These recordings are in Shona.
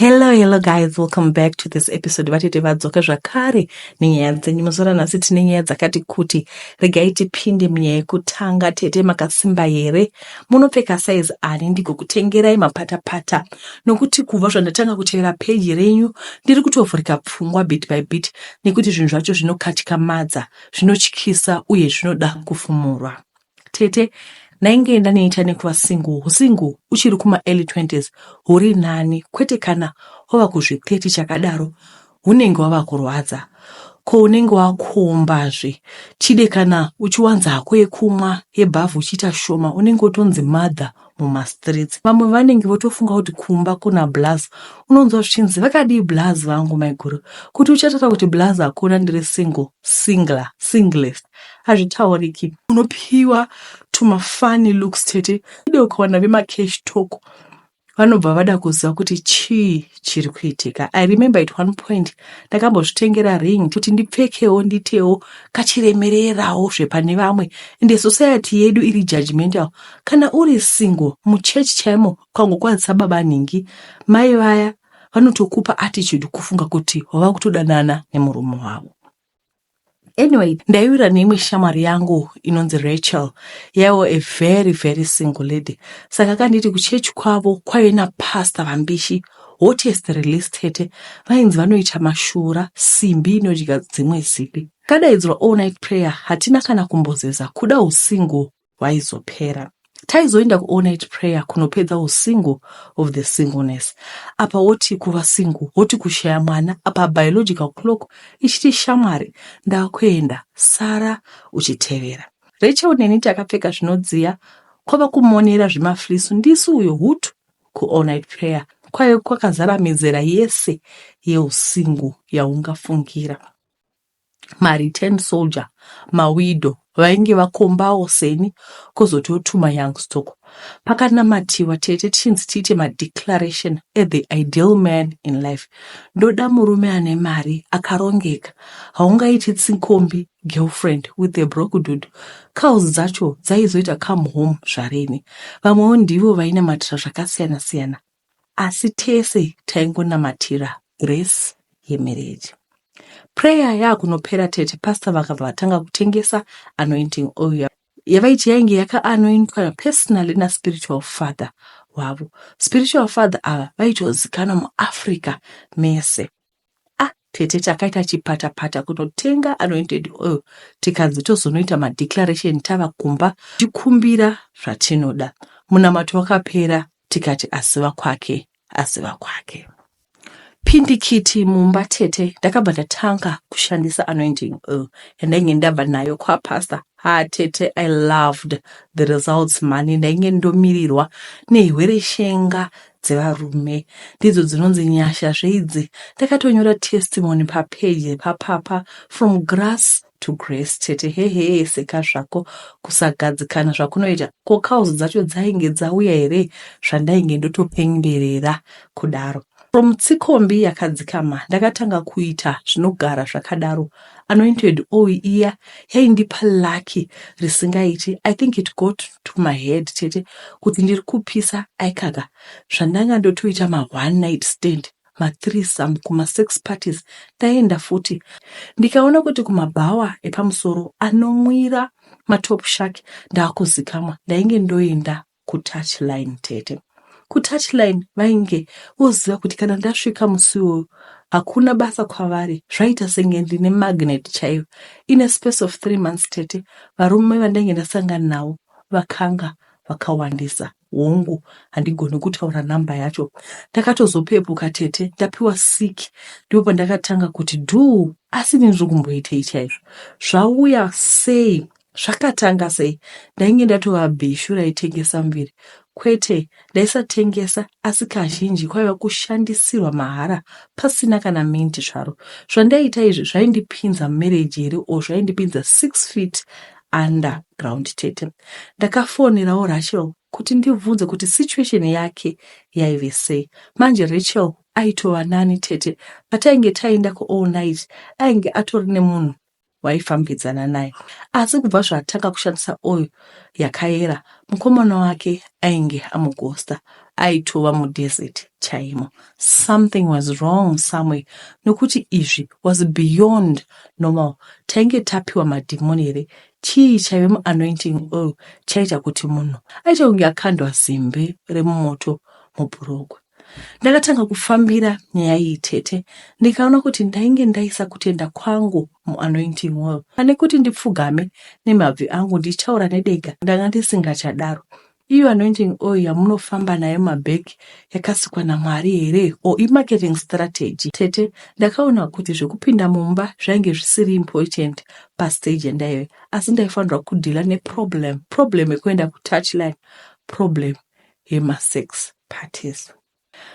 Hello, hello guys, welcome back to this episode. Vatete vadzoka zvakare nenyaya dzenyu. Muzuva ranhasi tine nyaya dzakati kuti. Regai tipinde munyaya yekutanga. Tete, makasimba here? Munopfeka size ani ndigokutengerai mapatapata? Nokuti kubva zvandatanga kutevera peji renyu ndiri kutovhurika pfungwa bit by bit, nekuti zvinhu zvacho zvinokatyamadza, zvinotyisa uye zvinoda kufumurwa. Tete, ndainge ndanoita nekuva single. Husingle uchiri kuma early 20s huri nani, kwete kana wava kuzvi30 chakadaro, hunenge wava kurwadza. Ko unenge wakuombazve chide kana uchiwanza hako yekumwa yebhavhu uchiita shoma, unenge utonzi mother mumastreets. Vamwe vanenge votofunga kuti kumba kuna blaz. Unonzwa zvichinzi, "Vakadii blaz vangu, maiguru?" Kuti uchataura kuti blaz hakuna, ndiri single, singler, singlest, hazvitauriki. Unopiwa tumafunny looks, tete. Ide ukawana vemacash talk vanobva vada kuziva kuti chii chiri kuitika. I remember at one point ndakambozvitengera ring kuti ndipfekewo, nditewo kachiremererawo zvepane vamwe. Ende society yedu iri judgmental. Kana uri single, muchechi chaimo ukangokwazisa baba nhingi, mai vaya, vanotokupa attitude, kufunga kuti wava kutodanana nemurume wavo. Anyway, ndaiwira neimwe shamwari yangu inonzi Rachel, yaiwo a very very single lady. Saka akanditi kuchechi kwavo kwaive napastor vambishi, hottest release. Tete, vainzi vanoita mashura, simbi inodya dzimwe zipi. Kadaidzirwa all night prayer, hatina kana kumbozeza kuda usingle hwaizopera. Taizoenda kuall night prayer kunopedza usingle of the singleness. Apa woti kuva single, woti kushaya mwana, apa biological clock ichiti, "Shamwari, ndakuenda, sara uchitevera." Rachel neni takapfeka zvinodziya, kwava kumonera zvimaflisu, ndisu uyo hutu kuall night prayer. Kwaive kwakazara mizera yese yeusingle yaungafungira, mareturn soldier, mawidow vainge vakombawo seni, kwozotiwo tuma young stock. Pakanamatiwa, tete, tichinzi tiite madeclaration at the ideal man in life. Ndoda murume ane mari, akarongeka. Haungaiti tsikombi girlfriend with a broke dude. Cows dzacho dzaizoita come home zvarini? Vamwewo ndivo vainamatira zvakasiyana-siyana, asi tese taingonamatira grace yemarriage. Prayer yaakunopera, tete, pastor vakabva vatanga kutengesa anointing oil yavaiti yainge yakaanointwa personally naspiritual father wavo. Spiritual father ava vaitozikanwa muAfrica mese. Ah, tete, takaita chipatapata kunotenga anointed oil, tikanzi tozonoita madeclaration tava kumba, tikumbira zvatinoda. Munamato wakapera, tikati aziva kwake, aziva kwake. Pindikiti mumba, tete, ndakabva ndatanga kushandisa anointing oil yandainge ndabva nayo kwapastor. Ha, tete, I loved the results mani. Ndainge ndomirirwa nehwereshenga dzevarume, ndidzo dzinonzi nyasha zveidzi. Ndakatonyora testimony papeji papapa, "From grass to grace." Tete, hehe, seka zvako, kusagadzikana zvakunoita. Ko cows dzacho dzainge dzauya here zvandainge ndotopemberera kudaro? From tsikombi yakadzikama, ndakatanga kuita zvinogara zvakadaro. Anointed oil iya yaindipa lucky risingaiti. I think it got to my head, tete, kuti ndiri kupisa aikaka. Zvandanga ndotoita ma-one night stand, ma-threesome, kuma-sex parties ndaenda futi. Ndikaona kuti kumabhawa epamusoro anomwira matop shark ndaakuzikamwa, ndainge ndoenda kutouchline. Tete, kutouchline vainge voziva kuti kana ndasvika musi iwoyo hakuna basa kwavari. Zvaita senge ndine magnet chaiyo. In a space of 3 months, tete, varume vandainge ndasangana navo vakanga vakawandisa. Hongu, handigoni kutaura namba yacho. Ndakatozopepuka, tete, ndapiwa siki. Ndipo pandakatanga kuti dhuu, asi ndiri kumboitei chaizvo? Zvauya sei? Zvakatanga sei? Ndainge ndatova bhishu raitengesa muviri. Kwete, ndaisatengesa, asi kazhinji kwaiva kushandisirwa mahara pasina kana menti zvaro. Zvandaiita izvi zvaindipinza mumarriage here, or zvaindipinza 6 feet underground? Tete, ndakafonerawo Rachel kuti ndibvunze kuti situation yake yaive sei. Manje Rachel aitova nani, tete. Patainge taenda kuall night ainge atori nemunhu waifambidzana naye, asi kubva zvaatanga kushandisa oil yakayera, mukomana wake ainge amughosta. Aitova mudesert chaimo. Something was wrong somewhere nokuti izvi was beyond normal. Tainge tapiwa madhimoni here? Chii chaive muanointing oil chaita kuti munhu aite kunge akandwa zimbe remumoto mubhurugwa? Ndakatanga kufambira nyaya iyi tete, ndikaona kuti ndainge ndaisa kutenda kwangu muanointing oil. Pane kuti ndipfugame nemabvi angu ndichitaura nedega, ndanga ndisingachadaro. Iyo anointing oil yamunofamba nayo mumabhegi yakasikwa naMwari here or imarketing strategy? Tete, ndakaona kuti zvekupinda mumba zvainge zvisiri important pastage yandaive, asi ndaifanirwa kudhila neproblem, problem yekuenda kutouchline, problem yemasex parties.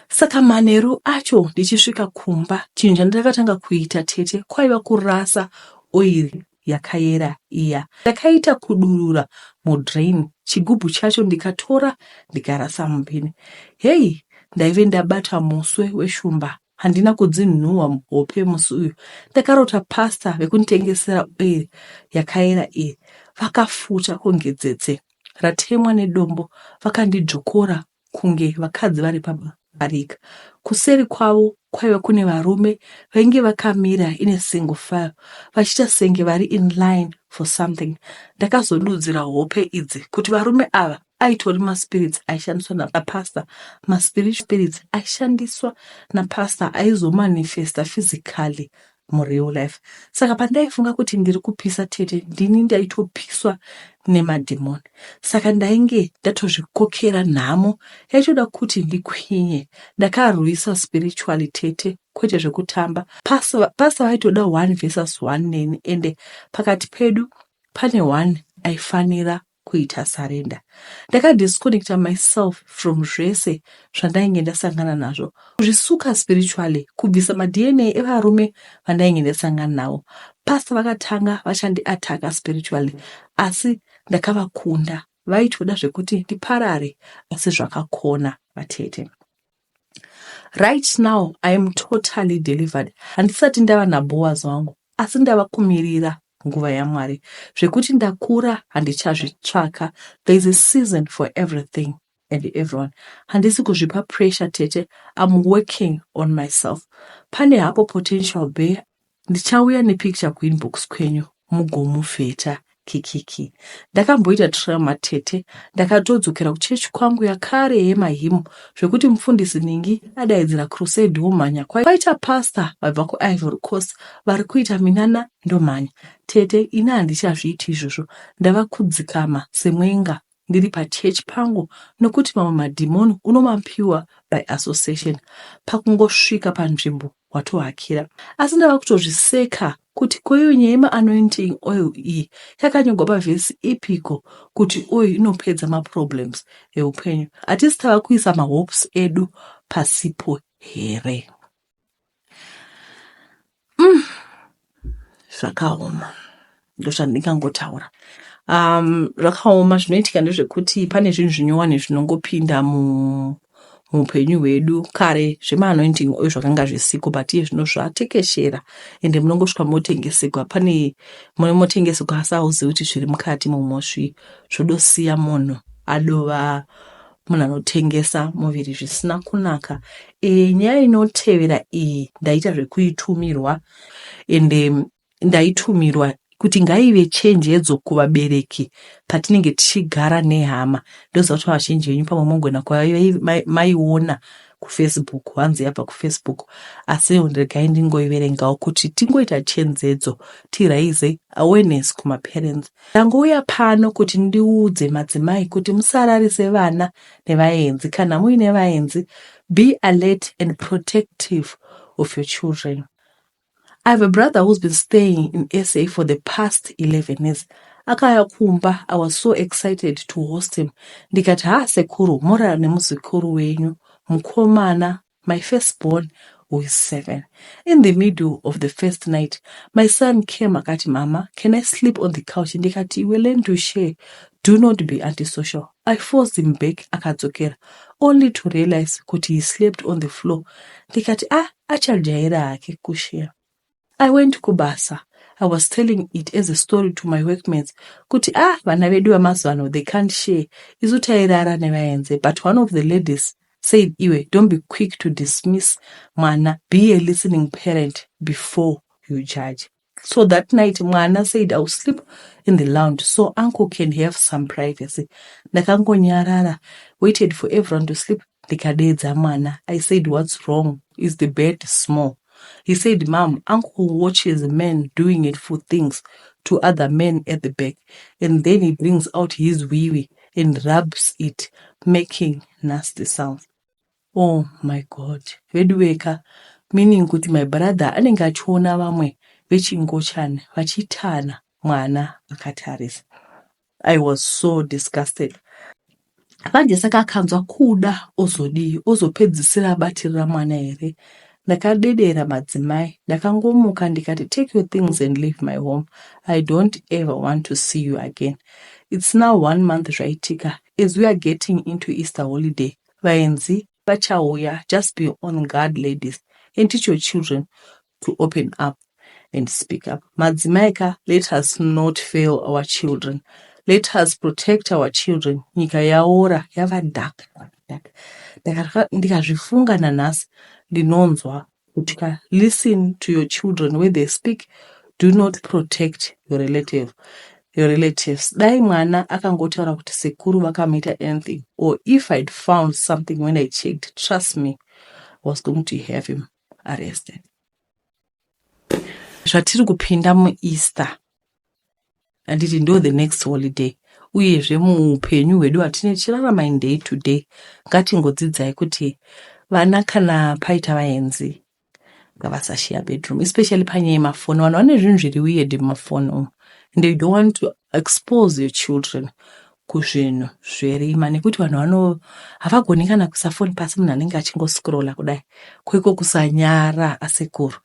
Saka manheru acho ndichisvika kumba, chinhu chandakatanga kuita tete kwaiva kurasa oiri yakayera iya. Ndakaita kudurura mudrain chigubhu chacho ndikatora ndikarasa mubhini. Heyi, ndaive ndabata muswe weshumba. Handina kudzinhuhwa hope musi uyu. Ndakarota pastor vekunditengesera oiri yakayera iyi vakafuta kunge dzetse ratemwa nedombo vakandidzvokora kunge vakadzi vari pabarika. Kuseri kwavo kwaiva kune varume vainge vakamira in a single file vachiita senge vari in line for something. Ndakazodudzira hope idzi kuti varume ava aitori maspirits aishandiswa napastor, maspirits aishandiswa napastor aizomanifesta physically mureal life. Saka pandaifunga kuti ndiri kupisa tete, ndini ndaitopiswa nemadhimoni. Saka ndainge ndatozvikokera nhamo yaitoda kuti ndikwinye. Ndakarwisa spiritually tete, kwete zvekutamba. Pastor vaitoda one versus one neni, ende pakati pedu pane one aifanira kuita surrender. Ndakadisconnecta myself from zvese zvandainge ndasangana nazvo, kuzvisuka spiritually, kubvisa maDNA evarume vandainge ndasangana navo. Pastor vakatanga vachandiataka spiritually, asi ndakavakunda. Vaitoda zvekuti ndiparare, asi zvakakona vatete. Right now I am totally delivered. Handisati ndava naBoaz wangu, asi ndava kumirira nguva yaMwari. Zvekuti ndakura handichazvitsvaka. There is a season for everything and everyone. Handisi kuzvipa pressure tete. I'm working on myself. Pane hapo potential bae, ndichauya nepicture kuinbox kwenyu mugomuvheta kikiki. Ndakamboita trauma tete, ndakatodzokera kuchechi kwangu yakare yemahimu zvekuti mufundisi Ningi adaidzira crusade womhanya, kwaita pastor vabva kuIvory Coast vari kuita minana ndomhanya. Tete, ini handichazviiti izvozvo, ndava kudzikama semwenga ndiri pachechi pangu nokuti mamwe madhimoni unomapiwa by association, pakungosvika panzvimbo watohakira. Asi ndava kutozviseka kuti koiyo nyaya yemaanointing oil iyi yakanyorwa pavhesi ipiko kuti oil inopedza maproblems eupenyu? Hatisi tava kuisa mahopes edu pasipo here? Zvakaoma, ndozvandingangotaura. Zvakaoma. Zvinoitika ndezvekuti pane zvinhu zvinyowani zvinongopinda muupenyu hwedu. Kare zvemaanointing oil zvakanga zvisiko, but iye zvino zvatekeshera, ende munongosvika motengeserwa, pane motengeserwa asi hauzivi kuti zviri mukati momosvi zvodosiya munhu adova munhu anotengesa muviri zvisina kunaka. Nyaya inotevera iyi ndaita zvekuitumirwa, ende ndaitumirwa kuti ngaive chenjedzo kuvabereki patinenge tichigara nehama. Ndoziva kuti vazhinji venyu pamwe mogona kuva maiona kuFacebook, hanzi yabva kuFacebook, asi regai ndingoiverengawo kuti tingoita chenjedzo, tiraise awareness kumaparents. Ndangouya pano kuti ndiudze madzimai kuti musararise vana nevaenzi. Kana muine vaenzi, be alert and protective of your children. I have a brother who's been staying in SA for the past 11 years. Akauya kumba, I was so excited to host him. Ndikati, "Ha sekuru, morara nemuzukuru wenyu mukomana, my firstborn who is 7." In the middle of the first night, my son came akati, "Mama, can I sleep on the couch?" Ndikati, "Iwe, learn to share. Do not be antisocial." I forced him back, akadzokera, only to realize kuti he slept on the floor. Ndikati, "Ah, achajaira hake kushare." I went kubasa. I was telling it as a story to my workmates kuti, "Ah, vana vedu vamazuva ano, they can't share. Isu tairara nevaenzi." But one of the ladies said iwe don't be quick to dismiss mwana be a listening parent before you judge. So that night mwana said I'll sleep in the lounge so uncle can have some privacy. Ndakangonyarara, waited for everyone to sleep ndikadeedza mwana. I said what's wrong? Is the bed small? He said mom, uncle watches men doing it for things to other men at the back and then he brings out his wee and rubs it making nasty sounds. Oh my God veduweka meaning kuti my brother anenge achiona vamwe vechingochani vachiitana mwana akatarisa. I was so disgusted. Manje saka akanzwa kuda ozodii ozopedzisira abatirira mwana here? Ndakadedera madzimai ndakangomuka ndikati take your things and leave my home. I don't ever want to see you again. It's now one month zvaitika as we are getting into Easter holiday vaenzi vachauya just be on guard ladies and teach your children to open up and speak up. Madzimai ka let us not fail our children. Let us protect our children. Nyika yaora yava dark dark. Ndikazvifunga nanhasi ndinonzwa kutya. Listen to your children when they speak. Do not protect your relative your relatives. Dai mwana akangotaura kuti sekuru vakamuita anything or if I'd found something when I checked, trust me, I was going to have him arrested. Zvatiri kupinda muEaster handiti ndo the next holiday uyezve muupenyu hwedu hatine tichirarama in day to day ngatingodzidzai kuti vana kana paita vaenzi ngavasashiya bedroom especially panyaya yemafoni vanhu vane zvinhu zviri weird mumafoni umu and you don't want to expose your children kuzvinhu zverima nekuti vanhu vano havagoni kana kuisa foni pasi munhu anenge achingoscrolla kudai kweko kusanyara asekuru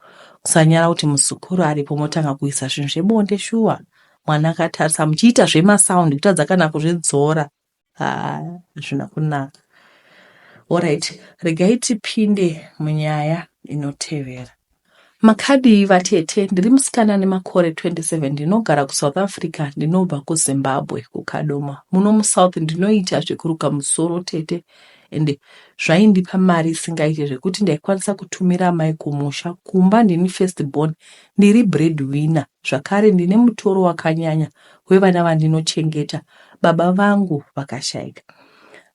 kusanyara kuti muzukuru aripo motanga kuisa zvinhu zvebonde shuwa mwana akatarisa muchiita zvemasaundi kutadza kana kuzvidzora hazvina kunaka. Alright, regai tipinde munyaya inotevera. Makadii vatete, ndiri musikana ane makore 27 ndinogara kuSouth Africa ndinobva kuZimbabwe kuKadoma. Muno muSouth ndinoita zvekuruka musoro tete ende zvaindipa mari isingaite zvekuti ndaikwanisa kutumira amai kumusha. Kumba ndini first born, ndiri breadwinner zvakare ndine mutoro wakanyanya wevana vandinochengeta baba vangu vakashaika.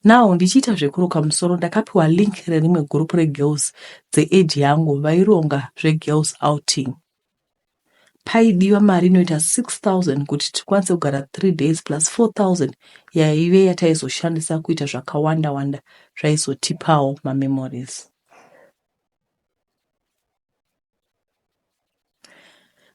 Now ndichiita zvekuruka musoro ndakapiwa link rerimwe group regirls dzeage yangu vaironga zvegirls outing. Paidiwa mari inoita 6000 kuti tikwanise kugara 3 days plus 4000 yaive yataizoshandisa kuita zvakawanda wanda zvaizotipawo mamemories.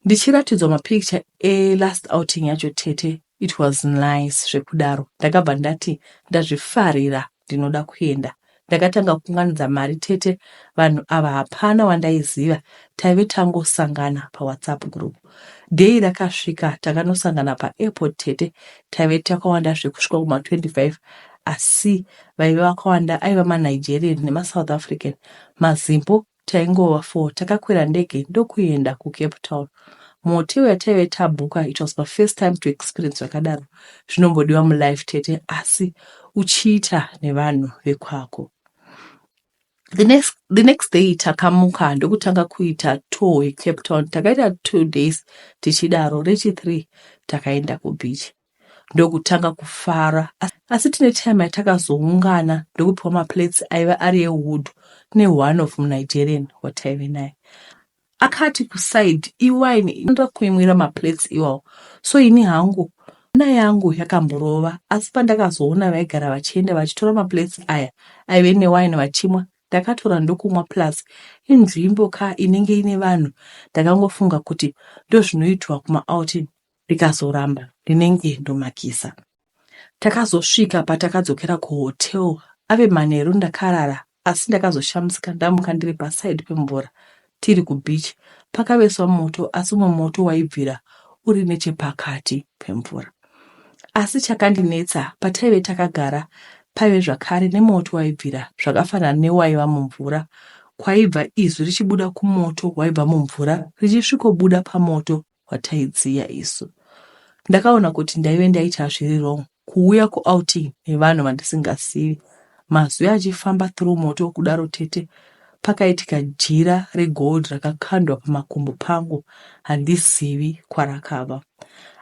Ndichiratidzwa mapicture elast outing yacho tete it was nice zvekudaro ndakabva ndati ndazvifarira ndinoda kuenda. Ndakatanga kuunganidza mari tete vanhu ava hapana wandaiziva taive tangosangana pawhatsapp group. Day rakasvika takanosangana paairport tete taive takawanda zvekusvika kuma 25 asi vaive vakawanda aiva maNigerian nemaSouth African maZimbo Taingova four takakwira ndege ndokuenda kuCape Town. Muhotel yataive tabhuka it was my first time to experience zvakadaro zvinombodiwa mulife tete asi uchiita nevanhu vekwako. The next, the next day takamuka ndokutanga kuita tour yeCape Town. Takaita two days tichidaro rechi three takaenda kubeach. Ndokutanga kufara asi tine time yatakazoungana ndokupiwa maplates aiva ari ewood neone of muNigerian wataive naye. Akati kuside iwine inoda kuimwira maplates iwawo so ini hangu hana yangu yakamborova asi pandakazoona vaigara vachienda vachitora maplates aya aive newine vachimwa ndakatora ndokumwa plus inzvimbo ka inenge ine vanhu ndakangofunga kuti ndozvinoitwa kumaouting ndikazoramba ndinenge ndomakisa. Takazosvika patakadzokera kuhotel ave manheru ndakarara asi ndakazoshamisika ndamuka ndiri paside pemvura tiri kubeach. Pakaveswa moto asi umwe moto waibvira uri nechepakati pemvura. Asi chakandinetsa pataive takagara paive zvakare nemoto waibvira zvakafanana newaiva mumvura. Kwaibva izwi richibuda kumoto waibva mumvura richisvikobuda pamoto wataidziya isu. Ndakaona kuti ndaive ndaita zviri wrong kuuya kuouting nevanhu vandisingazivi. Mazwi achifamba through moto kudaro tete pakaitika jira regold rakakandwa pamakumbo pangu handizivi kwarakabva.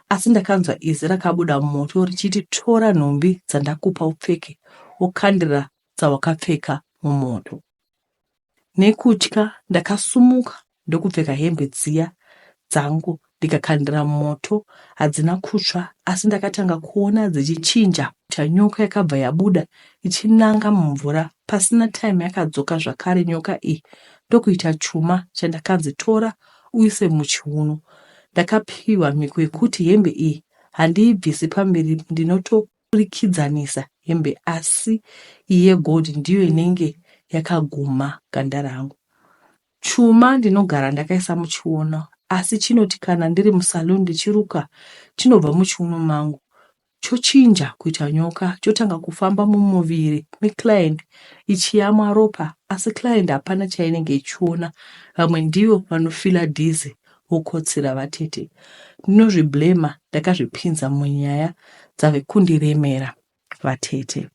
Asi ndakanzwa izi rakabuda mumoto richiti tora nhumbi dzandakupa upfeke wokandira dzawakapfeka mumoto. Nekutya ndakasumuka ndokupfeka hembe dziya dzangu ndikakandira mumoto hadzina kutsva asi ndakatanga kuona dzichichinja kuita nyoka yakabva yabuda ichinanga mumvura pasina time yakadzoka zvakare nyoka iyi ndokuita chuma chandakanzi tora uise muchiuno. Ndakapiwa mhiko yekuti hembe iyi handiibvisi pamberi ndinoto Turikidzanisa hembe asi iyi yegold ndiyo inenge yakaguma ganda rangu. Chuma ndinogara ndakaisa muchiuno asi chinoti kana ndiri musaloon ndichiruka chinobva muchiuno mangu chochinja kuita nyoka chotanga kufamba mumuviri meclient ichiyamwa ropa asi client hapana chainenge ichiona vamwe ndivo vanofila dizzy vokotsira vatete. Ndinozviblamer ndakazvipinza munyaya dzave kundiremera vatete.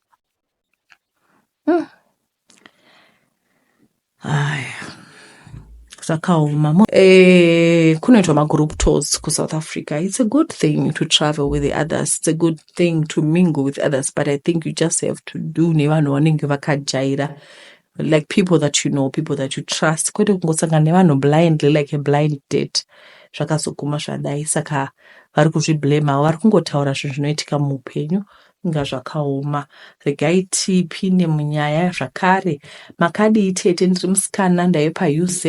Aya zvakaoma. Kunoitwa magroup tours kuSouth Africa. It's a good thing to travel with the others. It's a good thing to mingle with others, but I think you just have to do nevanhu vanenge vakajaira like people that you know, people that you trust, kwete kungosangana nevanhu blindly like a blind date. Zvakazoguma zvadai, saka vari kuzviblame, vari kungotaura zvinhu zvinoitika muupenyu. Inga zvakaoma. Regai tipinde munyaya zvakare. Makadii tete? Ndiri musikana, ndaive paUZ,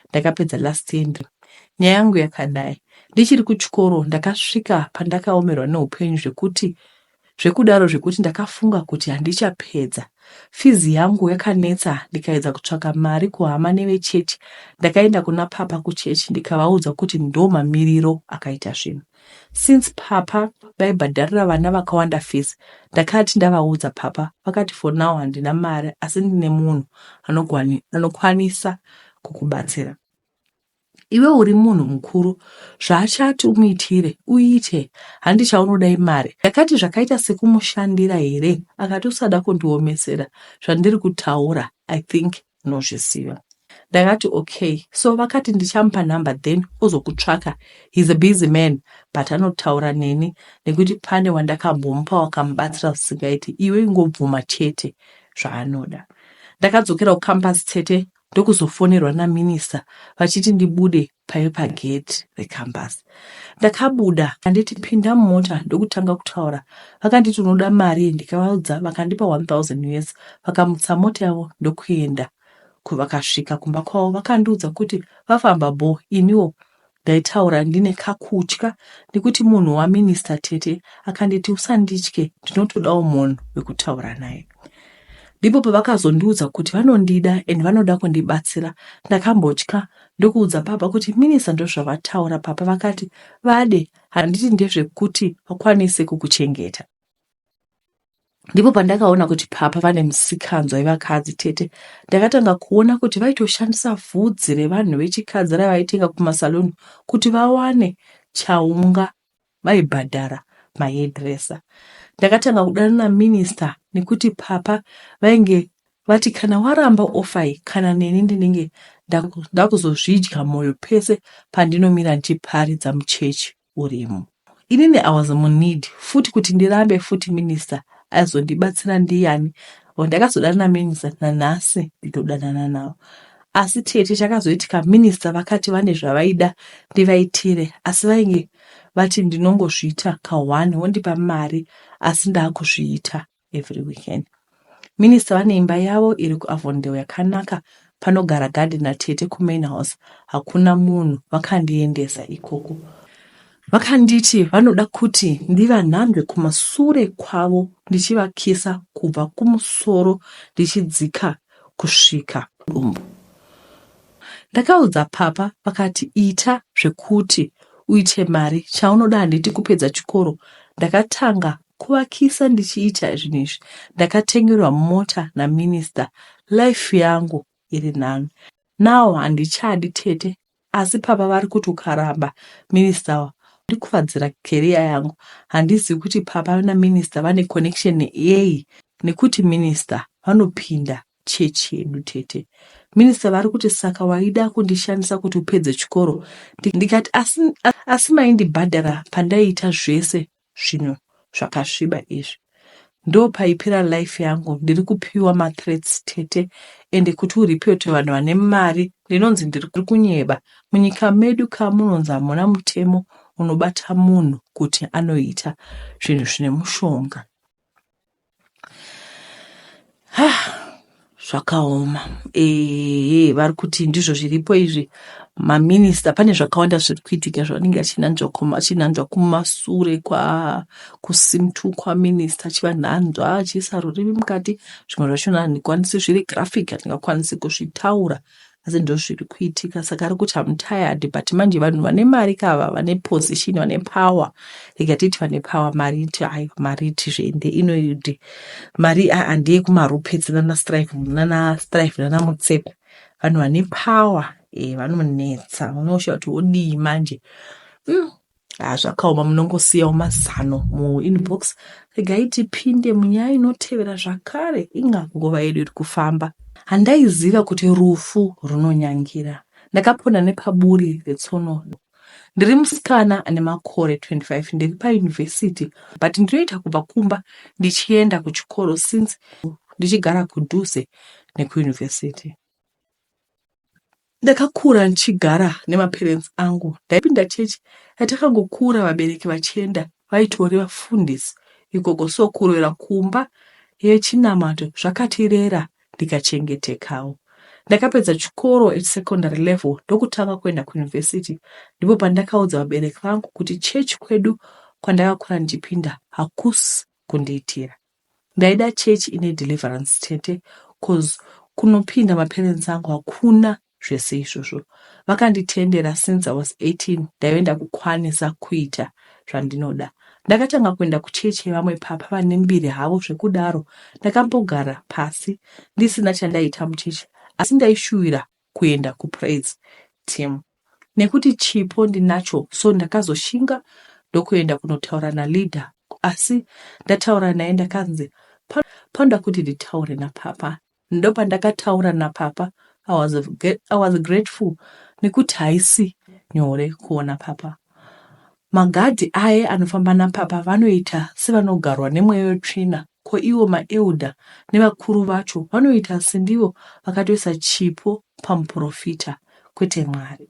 ndakapedza last year. Nyaya yangu yakadai: ndichiri kuchikoro ndakasvika pandakaomerwa neupenyu zvekuti zvekudaro zvekuti ndakafunga kuti handichapedza. Fizi yangu yakanetsa, ndikaedza kutsvaka mari kuhama nevechechi. Ndakaenda kuna papa kuchechi ndikavaudza kuti ndo mamiriro akaita zvinhu. Since papa vaibhadharira vana vakawanda fees, ndakati ndavaudza papa vakati for now handina mari asi ndine munhu anokwanisa kukubatsira. Iwe uri munhu mukuru, zvaachati umuitire uite, handi chaunoda imari. Ndakati zvakaita sekumushandira here? Akati usada kundiomesera, zvandiri kutaura I think unozviziva. Ndakati okay. So vakati ndichamupa number then ozokutsvaka. He's a busy man but anotaura neni nekuti pane wandakambomupa wakamubatsira zvisingaiti. Iwe ingobvuma chete zvaanoda. Ndakadzokera kucampus tete ndokuzofonerwa naminista vachiti ndibude paive pagate recampus. Ndakabuda anditi pinda mumota ndokutanga kutaura. Vakanditi unoda mari, ndikavaudza vakandipa 1000 US. Vakamutsa mota yavo ndokuenda. Vakasvika kumba kwavo vakandiudza kuti vafamba bho. Iniwo ndaitaura ndine kakutya nekuti munhu waminista tete akanditi usanditye, ndinotodawo munhu wekutaura naye. Ndipo pavakazondiudza kuti vanondida and vanoda kundibatsira. Ndakambotya ndokuudza papa kuti minista ndozvavataura. Papa vakati vade, handiti ndezvekuti vakwanise kukuchengeta. Ndipo pandakaona kuti papa vane musikanzwa yevakadzi tete. Ndakatanga kuona kuti vaitoshandisa vhudzi revanhu vechikadzi ravaitenga kumasaluni kuti vawane chaunga vaibhadhara mahairdresser. Ndakatanga kudanana naminista nekuti papa vainge vati kana waramba offer iyi kana neni ndinenge ndakuzozvidya mwoyo pese pandinomira ndichiparidza muchechi urimo. Inini I was muneed futi kuti ndirambe futi minista aizondibatsira ndiyani? Ndakazodanana naminista nanhasi ndinodanana navo. Asi tete chakazoitika minista vakati vane zvavaida ndivaitire asi vainge vati ndinongozviita ka1 wondipa mari asi ndakuzviita every weekend. Minista vane imba yavo iri kuAvondale yakanaka panogara gardener tete kumain house hakuna munhu. Vakandiendesa ikoko. Vakanditi vanoda kuti ndivanhanzve kumasure kwavo ndichivakisa kubva kumusoro ndichidzika kusvika kudumbu. Ndakaudza papa vakati ita zvekuti uite mari chaunoda handiti kupedza chikoro. Ndakatanga kuvakisa ndichiita zvinhu izvi. Ndakatengerwa mota naminista. Life yangu iri nani. Now handichadi tete asi papa vari kuti ukaramba minista ndikuvadzira career yangu. Handizivi kuti papa naminista vane connection yei nekuti minista vanopinda chechi yedu tete. Minister vari kuti saka waida kundishandisa kuti upedze chikoro ndikati asi, asi maindibhadhara pandaiita zvese zvinhu zvakasviba izvi. Ndopaipera life yangu ndiri kupiwa mathreats tete ende kuti uripote vanhu vane mari ndinonzi ndiri kunyeba. Munyika medu ka munonzi hamuna mutemo unobata munhu kuti anoita zvinhu zvine mushonga. Zvakaoma ehe vari kuti ndizvo zviripo izvi maminista pane zvakawanda zviri kuitika zvavanenge achinanzva kumasure kusimtu kwaminista achivanhanzva achiisa rurimi mukati zvimwe zvachona handikwanisi zviri graphic handingakwanisi kuzvitaura asi ndozviri kuitika saka ari kuti am tired but manje vanhu vane mari kava vane position vane power rega titi vane power mari iti aiwa mari iti zviende inoiti mari aa ndeye kumarupetsi nana strife nana strife nana mutsepe vanhu vane power e vanonetsa unoshawa kuti wodii manje mm. Ah, zvakaoma munongosiyawo mazano muinbox regai tipinde munyaya inotevera zvakare inga nguva yedu iri kufamba handaiziva kuti rufu runonyangira ndakapona nepaburi retsono ndiri musikana ane makore 25 ndiri payunivhesiti but ndinoita kubva kumba ndichienda kuchikoro since ndichigara kudhuze nekuyunivhesiti Ndakakura ndichigara nemaparents angu. Ndaipinda chechi yatakangokura vabereki vachienda vaitori vafundisi ikoko so kuroyera kumba yechinamato zvakatirera ndikachengetekawo. Ndakapedza chikoro at secondary level ndokutanga kuenda kuuniversity. Ndipo pandakaudza vabereki vangu kuti chechi kwedu kwandakakura ndichipinda hakusi kundiitira. Ndaida church ine deliverance tete coz kunopinda maparents angu hakuna zvese izvozvo. Vakanditendera since I was 18 ndaive ndakukwanisa kuita zvandinoda. Ndakatanga kuenda kuchechi yevamwe papa vane mbiri havo zvekudaro. Ndakambogara pasi ndisina chandaiita muchechi asi ndaishuvira kuenda kupraise team nekuti chipo ndinacho so ndakazoshinga ndokuenda kunotaura naleader asi ndataura naye ndakanzi panoda kuti nditaure napapa ndopandakataura napapa I was, I was grateful nekuti haisi nyore kuona papa Magadhi aye anofamba napapa vanoita sevanogarwa nemweya wetsvina ko iwo maelder nevakuru vacho vanoita sendivo vakatoisa chipo pamuporofita kwete Mwari.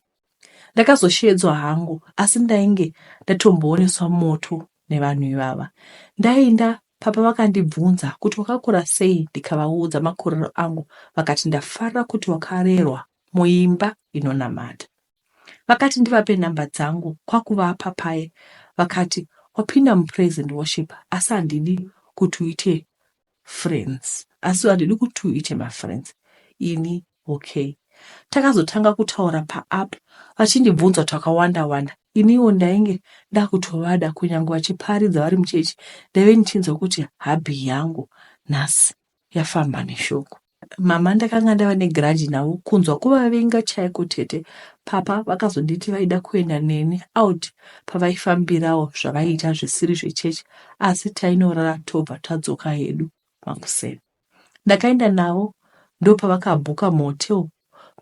Ndakazosheedzwa hangu asi ndainge ndatombooneswa moto nevanhu ivava. Ndaenda papa vakandibvunza kuti wakakura sei ndikavaudza makuriro angu vakati ndafara kuti wakarerwa muimba inonamata. Vakati ndivape number dzangu kwakuvapa paye vakati wapinda mupraise and worship asi handidi kuti uite friends asi handidi kuti uite mafriends ini okay takazotanga kutaura paapp vachindibvunza twakawanda wanda iniwo ndainge ndakutovada kunyange vachiparidza vari muchechi ndaive ndichinzwa kuti habhi yangu nhasi yafamba neshoko Mama ndakanga ndava negrudge navo kunzwa kuvavenga chaiko tete. Papa vakazonditi vaida kuenda neni out pavaifambirawo zvavaiita zvisiri zvechechi asi tainorara tobva tadzoka hedu makuseni. Ndakaenda navo ndopavakabhuka muhotel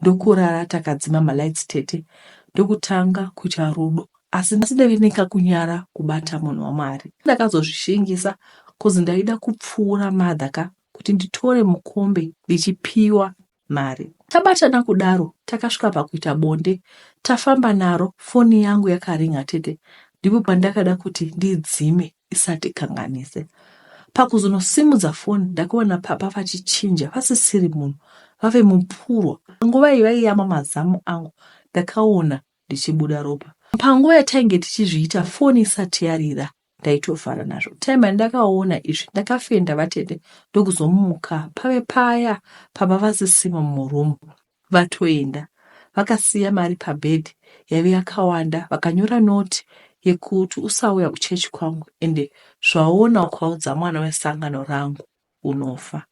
ndokurara takadzima malights tete ndokutanga kuita rudo asi ndaive nekakunyara kubata munhu waMwari. Ndakazozvishingisa cause ndaida kupfuura mother ka kuti nditore mukombe ndichipiwa mari. Tabatana kudaro takasvika pakuita bonde tafamba naro foni yangu yakaringa tete ndipo pandakada kuti ndiidzime isati kanganise. Pakuzonosimudza foni ndakaona papa vachichinja vasisiri munhu vave mupurwa. Panguva iyi vaiyamwa mazamu angu ndakaona ndichibuda ropa. Panguva yatainge tichizviita foni isati yarira ndaitovhara nazvo. Time yandakaona izvi ndakafenda vatete ndokuzomuka pave paya papa vasisimo muroom vatoenda. Vakasiya mari pabed yaive yakawanda vakanyora note yekuti usauya kuchechi kwangu ende zvaona ukaudza mwana wesangano rangu unofa.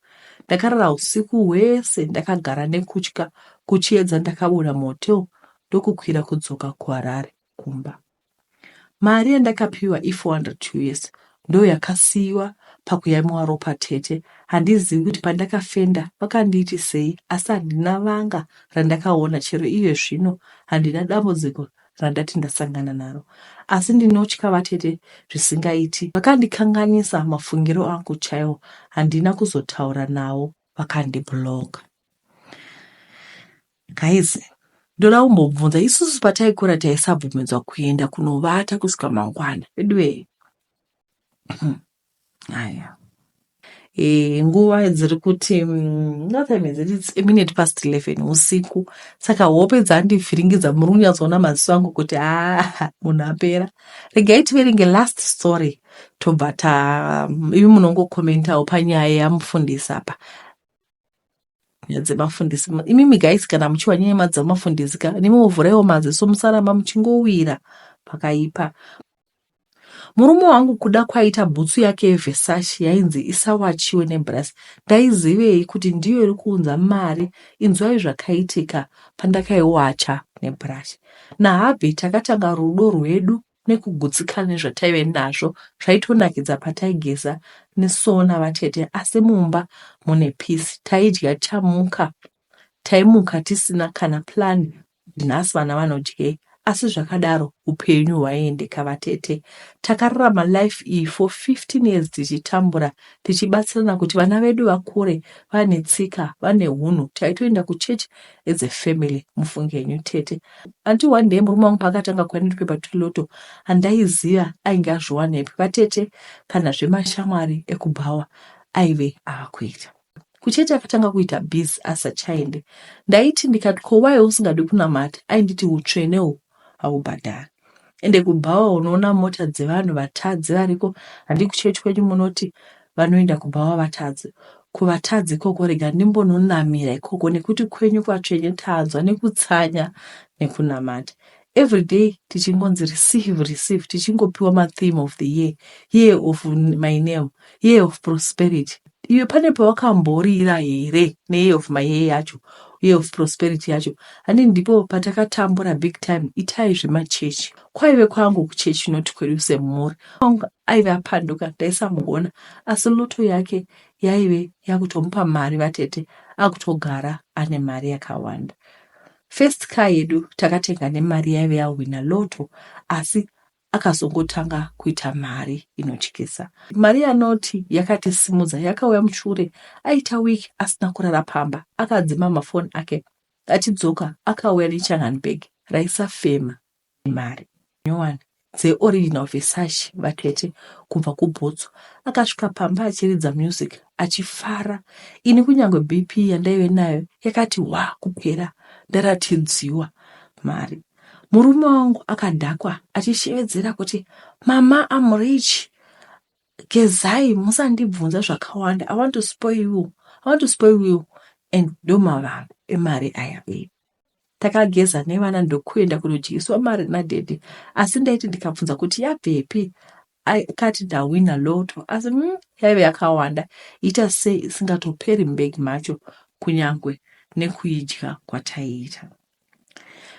Ndakarara husiku hwese ndakagara nekutya kuchiedza ndakabuda muhotel ndokukwira kudzoka kuHarare kumba. Mari yandakapiwa i400 us ndoyakasiiwa Pakuyamwiwa ropa tete. Handizivi kuti pandakafenda vakandiitisei asi handina vanga randakaona chero iye zvino handina dambudziko randati ndasangana naro. Asi ndinotya vatete zvisingaiti. Vakandikanganisa mafungiro angu chaiwo handina kuzotaura navo vakandiblocker. Guys, ndoda kumbobvunza isusu pataikura taisabvumidzwa kuenda kunovata kusvika mangwana. Veduwee. Aya. E, nguva dziri kuti what time is it? It's a minute past 11 usiku. Saka hope dzandivhiringidza muri kunyatsoona maziso angu kuti ah munhu apera. Regai tiverenge last story tobva ta imi munongokomentawo panyaya yamufundisi apa. Nyaya dzemafundisi imimi guys kana muchiwa nyaya dzemafundisi ka nimiwo vhuraiwo maziso musaramba muchingowira pakaipa. Murume wangu kuda kwaita bhutsu yake yeVersace yainzi isawachiwe nebhurasi. Ndaizivei kuti ndiyo iri kuunza mari inzwai zvakaitika pandakaiwacha nebhurashi. Nahubby takatanga rudo rwedu nekugutsikana nezvataive nazvo zvaitonakidza pataigeza nesona vatete asi mumba mune peace. Taidya tamuka taimuka tisina kana plan kuti nhasi vana vanodyei asi zvakadaro upenyu hwaiendeka vatete. Takararama life iyi for 15 years tichitambura tichibatsirana kuti vana vedu vakure vane tsika vane hunhu. Taitoenda kuchechi as a family mufunge henyu tete. Until one day murume wangu paakatanga kuuya netupepa tweloto handaiziva ainge azviwanepi vatete kana zvemashamwari ekubhawa aive ava kuita. Kuchechi akatanga kuita busy asachaende. Ndaiti ndikati ko why usingadi kunamata ainditi hutsvene uhu haubhadhari. Ende kubhawa unoona mota dzevanhu vatadzi variko handi kuchechi kwenyu munoti vanoenda kubhawa vatadzi. Kuvatadzi ikoko rega ndimbononamira ikoko nekuti kwenyu kwatsvene tanzwa nekutsanya nekunamata. Everyday tichingonzi receive receive tichingopiwa matheme of the year, year of my name, year of prosperity. Iwe pane pawakamborira here neyear of my year yacho, year of prosperity yacho? Handi ndipo patakatambura big time itai zvemachechi. Kwaive kwangu kuchechi not kwedu semhuri. Wangu aive apanduka ndaisamugona asi loto yake yaive yakutomupa mari vatete akutogara ane mari yakawanda. First car yedu takatenga nemari yaive yahwina lotto asi akazongotanga kuita mari inotyisa. Mari yanoti yakatisimudza yakauya mushure aita week asina kurara pamba akadzima mafoni ake achidzoka akauya nechangan bag raisafema mari nyowani dzeoriginal Versace vatete kubva kubhutsu. Akasvika pamba achiridza music achifara. Ini kunyange BP yandaive nayo yakati hwa kupera ndaratidziwa mari. Murume wangu akadhakwa achishevedzera kuti mama I'm rich gezai musandibvunza zvakawanda I want to spoil you I want to spoil you and ndomavambo emari aya baby. Takageza nevana ndokuenda kunodyiswa mari nadaddy asi ndaiti ndikabvunza kuti yabvepi akati ndahwina lotto asi yaive yakawanda ita sei isingatoperi mubhegi macho kunyangwe nekuidya kwataiita.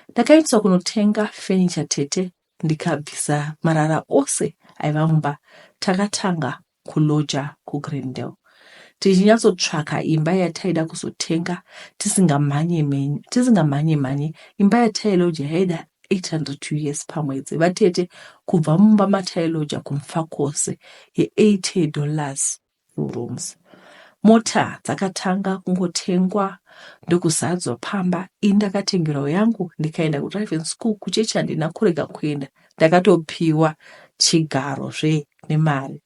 Ndakaendeswa kunotenga furniture tete ndikabvisa marara ose aiva mumba. Takatanga kuloja kuGreendale tichinyatsotsvaka imba yataida kuzotenga tisingamhanye mhanye. Imba yatailoja yaida 800 US pamwedzi vatete kubva mumba matailoja kuMufakose ye80 dollars two rooms. Mota dzakatanga kungotengwa ndokuzadzwa pamba. Ini ndakatengerwa yangu ndikaenda kudriving school kuchechi handina kurega kuenda ndakatopiwa chigaro zve nemari.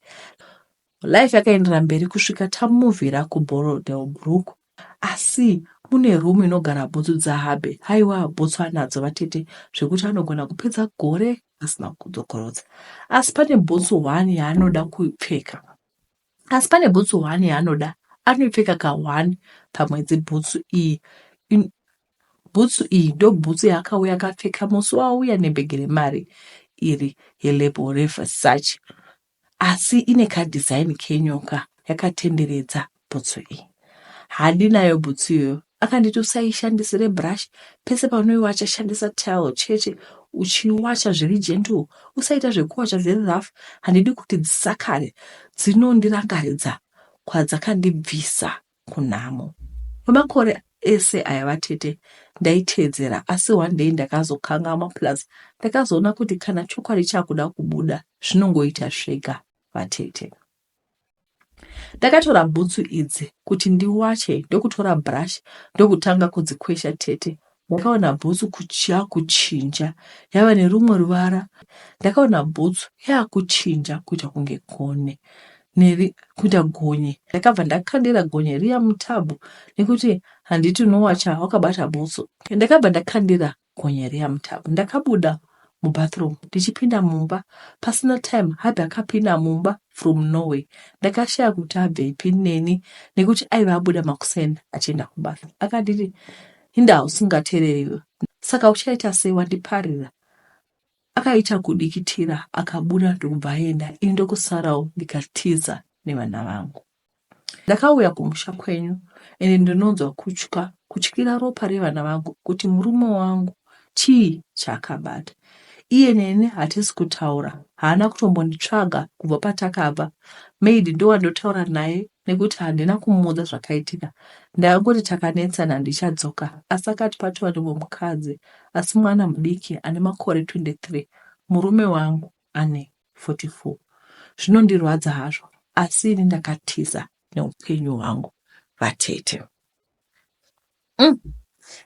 Life yakaendera mberi kusvika tamuvhira kuBorrowdale Brook asi mune room inogara bhutsu dzahubby. Haiwa bhutsu anadzo vatete zvekuti anogona kupedza gore asina kudzokorodza. Asi pane bhutsu 1 yaanoda kupfeka. Asi pane bhutsu 1 yaanoda anoipfeka ka1 pamwedzi bhutsu iyi bhutsu iyi ndobhutsu yaakauya akapfeka musi waauya nebhegi remari iri yelabel reVersace asi ine kadhizaini kenyoka yakatenderedza bhutsu iyi. Handi nayo bhutsu iyoyo akanditi usaishandisire brush pese paunoiwacha shandisa towel chete. uchiwacha zviri gentle, usaita zvekuwacha zviri rough. Handidi kuti dzisakare, dzinondirangaridza kwadzakandibvisa kunhamo. Kwemakore ese aya vatete ndaiteedzera asi one day ndakazokangamwa plus ndakazoona kuti kana chokwadi chakuda kubuda zvinongoita zvega vatete. Ndakatora bhutsu idzi kuti ndiwache ndokutora brush ndokutanga kudzikwesha tete. Ndakaona bhutsu yakuchinja yava nerumwe ruvara. Ndakaona bhutsu yakuchinja kuita kunge gonye neri kuita gonye. Ndakabva ndakandira gonye riya mutabhu nekuti handiti unowacha wakabata bhutsu. Ndakabva ndakandira gonye riya mutabhu. Ndakabuda mubathroom ndichipinda mumba pasina time hubby akapinda mumba from nowhere. Ndakashaya kuti abvepi neni nekuti aiva abuda makuseni achienda kubasa. Akanditi hinda usingateereri saka uchaita sei wandiparira. Akaita kudikitira akabuda ndokubva aenda ini ndokusarawo ndikatiza nevana vangu. Ndakauya kumusha kwenyu ende ndinonzwa kutya, kutyira ropa revana vangu kuti murume wangu chii chaakabata. Iye neni hatisi kutaura, haana kutombonditsvaga kubva patakabva. Maid ndowandotaura naye nekuti handina kumuudza zvakaitika. Ndakangoti takanetsana handichadzoka asi akati patova nemumwe mukadzi asi mwana mudiki ane makore 23 murume wangu ane 44. Zvinondirwadza hazvo asi ini ndakatiza neupenyu hwangu vatete.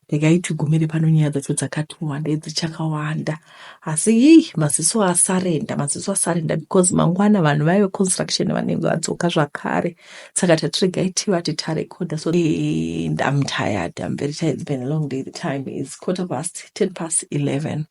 Regai tigumire pano nyaya dzacho dzakati wandei dzichakawanda asi ii maziso asarenda maziso asarenda because mangwana vanhu vaive construction vanenge vadzoka zvakare saka tati regai tivati tarekodha so and I'm tired I'm very tired it's been a long day the time is quarter past 10 past 11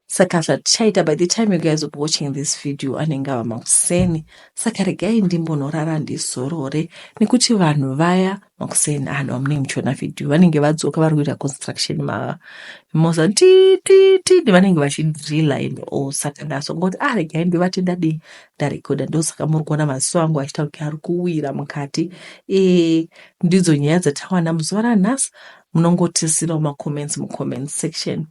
saka zvatichaita by the time you guys will be watching this video anenge ava makuseni saka regai ndimbonorara ndizorore nekuti vanhu vaya makuseni ano amunenge muchiona video vanenge vadzoka vari kuita construction mamoza ti ti ti vanenge vachidrilla and all saka ndazongoti ah regai ndivati ndadii ndarekoda ndosaka muri kuona maziso angu achiita kunge ari kuwira mukati e, ndidzo nyaya dzatawana muzuva ranhasi munongotisirawo macomments mucomment section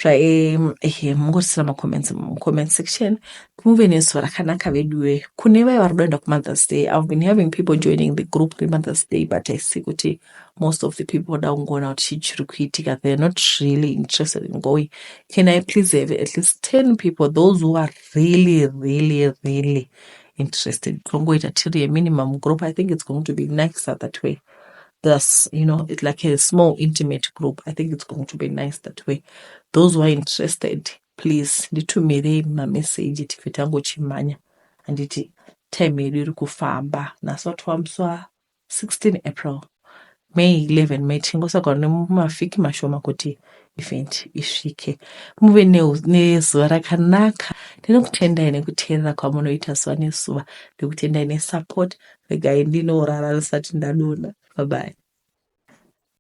zvaehe mungotisira macomments mucomment section muve nezuva rakanaka veduwe kune vaya vari kuda kuenda kumothers day i've been having people joining the group remothers day but i see kuti most of the people voda kungoona kuti chii chiri kuitika they're not really interested in going can i please have at least 10 people those who are really really really interested tongoita tiri yeminimum group i think it's going to be nicer that way this you know it's like a small intimate group i think it's going to be nice that way those who are interested please nditumirei mameseji tibve tangochimhanya handiti time yedu iri kufamba nhasi watova musi wa 16 April May 11 May tingosagwa nemavhiki mashoma kuti event isvike muve nezuva rakanaka ndinokutendai nekuteerera kwamunoita zuva nezuva ndikutendai nesupport regai ndinorara risati ndadonha bye bye.